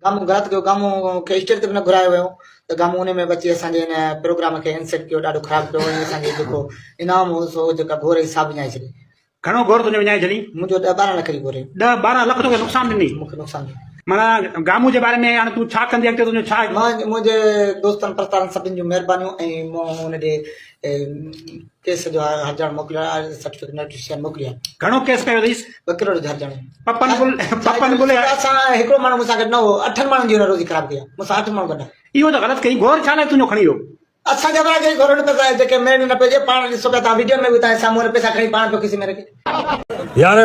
گامون غلط ڪيو گامون کي اسٽيج تي به نه گهرايو ويو ته گامون ان ۾ به اچي اسان جي ان پروگرام کي انسلٽ ڪيو ڏاڍو خراب ڪيو ۽ اسان جي جيڪو انعام هو سو جيڪا گهور هئي سا وڃائي ڇڏي. گهڻو گهور تنهنجو وڃائي ڇڏي؟ منهنجو ڏهه 12 لک جي گهور هئي. ڏهه 12 لک توکي نقصان ڏني؟ مون کي نقصان ڏنو. معنيٰ گامون جي باري ۾ هاڻي تون ڇا ڪندين اڳتي تنهنجو ڇا؟ مان منهنجي دوستن پرستارن سڀني جون مهربانيون ۽ مون ان ڏي ڪيس جو هرجاڻو موڪليو آهي سرٽيفڪيٽ نوٽيفڪيشن موڪلي آهي. گهڻو ڪيس ڪيو اٿئيس؟ 2 ڪروڙ جو هرجاڻو. پپن گل پپن گل اسان هڪڙو ماڻهو مون سان گڏ نه هو اٺن ماڻهن جي هن روزي خراب ڪئي آهي مون سان اٺ ماڻهو گڏ هئا. اهو ته غلط ڪئي گور ڇا لاء تنهنجو کڻي ويو؟ اسان جا ڀلا جي گهر ۾ پئسا جيڪي ميڙ نه پئجي پاڻ ڏسو پيا تان ويڊيو ۾ به تان سامهون پئسا کڻي پاڻ پيو کيسي ۾ رکي. يار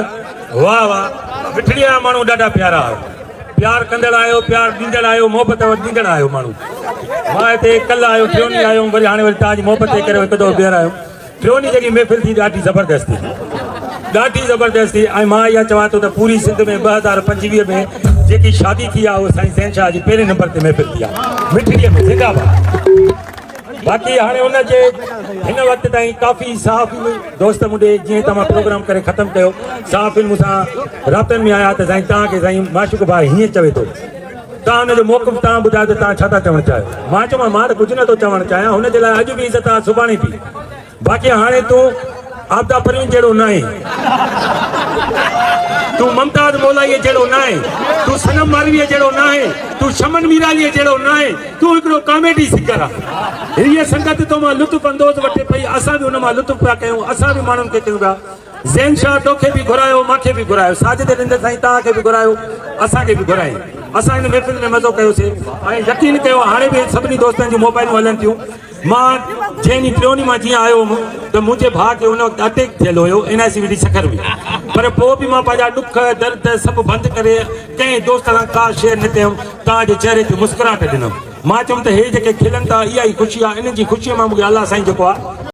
واه واه مٺڙي جا ماڻهو ڏاڍا پيارا آهيو پيار ڪندڙ آهيو پيار ڏيندڙ آهيو محبت ڏيندڙ آهيو ماڻهو مان هتي ڪلهه آيو ٽيون ڏينهن آيو وري هاڻي وري توهان جي محبت جي ڪري هڪ دفعو ٻيهر آيو ٽيون ڏينهن جيڪي محفل ٿي ڏاڍي زبردست ٿي ڏاڍي زبردست ٿي ۽ مان اها چوان ٿو ته پوري سنڌ ۾ 2025 ۾ جيڪي شادي ٿي آهي اها سائين زين شاهه جي پهرين نمبر تي محفل ٿي آهي مٺڙي ۾ زنده باد باقي هاڻي ان جي هن وقت تائين ڪافي صحافي دوست مون ڏي جيئن توهان پروگرام ڪري ختم ڪيو صحافين مون سان رابطن ۾ آيا ته سائين توهان کي سائين معشوق ڀاء هيئن چوي ٿو توهان ان جو موقف توهان ٻڌايو ته توهان ڇا ٿا چوڻ چاهيو؟ مان چيو مان ته ڪجهه نه ٿو چوڻ چاهيان، هن جي لاء اڄ به عزت آهي سڀاڻي به. باقي هاڻي تون عابده پروين جهڙو ناهين، تون ممتاز مولائيء جهڙو ناهين، تون صنم مارويء جهڙو ناهين، تون شمن ميراليء جهڙو ناهين، تون هڪڙو ڪاميڊي سنگر آهين. هيء سنگت تو مان لطف اندوز وٺي پئي، اسان به ان مان لطف پيا ڪيون، اسان به ماڻهن کي ڪيون پيا. زين شاهه توکي به گهرايو مان کي به گهرايو ساجد رند سائين توهان کي به گهرايو اسان کي به گهرايائين اسان هن محفل ۾ مزو ڪيوسي ۽ يقين ڪيو هاڻي به سڀني دوستن جون موبائلون هلن ٿيون مان جنهن ڏينهن ٽيون ڏينهن مان جيئن آيو هوم ته منهنجي ڀاء کي ان وقت اٽيڪ ٿيل هيو N I C V D Sukkur ۾ پر پوء به مان پنهنجا ڏک درد سڀ بند ڪري ڪنهن دوست سان ڪا شيئر نه ڪيم توهان جي چهري تي مسڪراهٽ ڏنم مان چيم ته هي جيڪي کلن ٿا اها ئي خوشي آهي انهن جي خوشي مان مونکي الله سائين جيڪو آهي.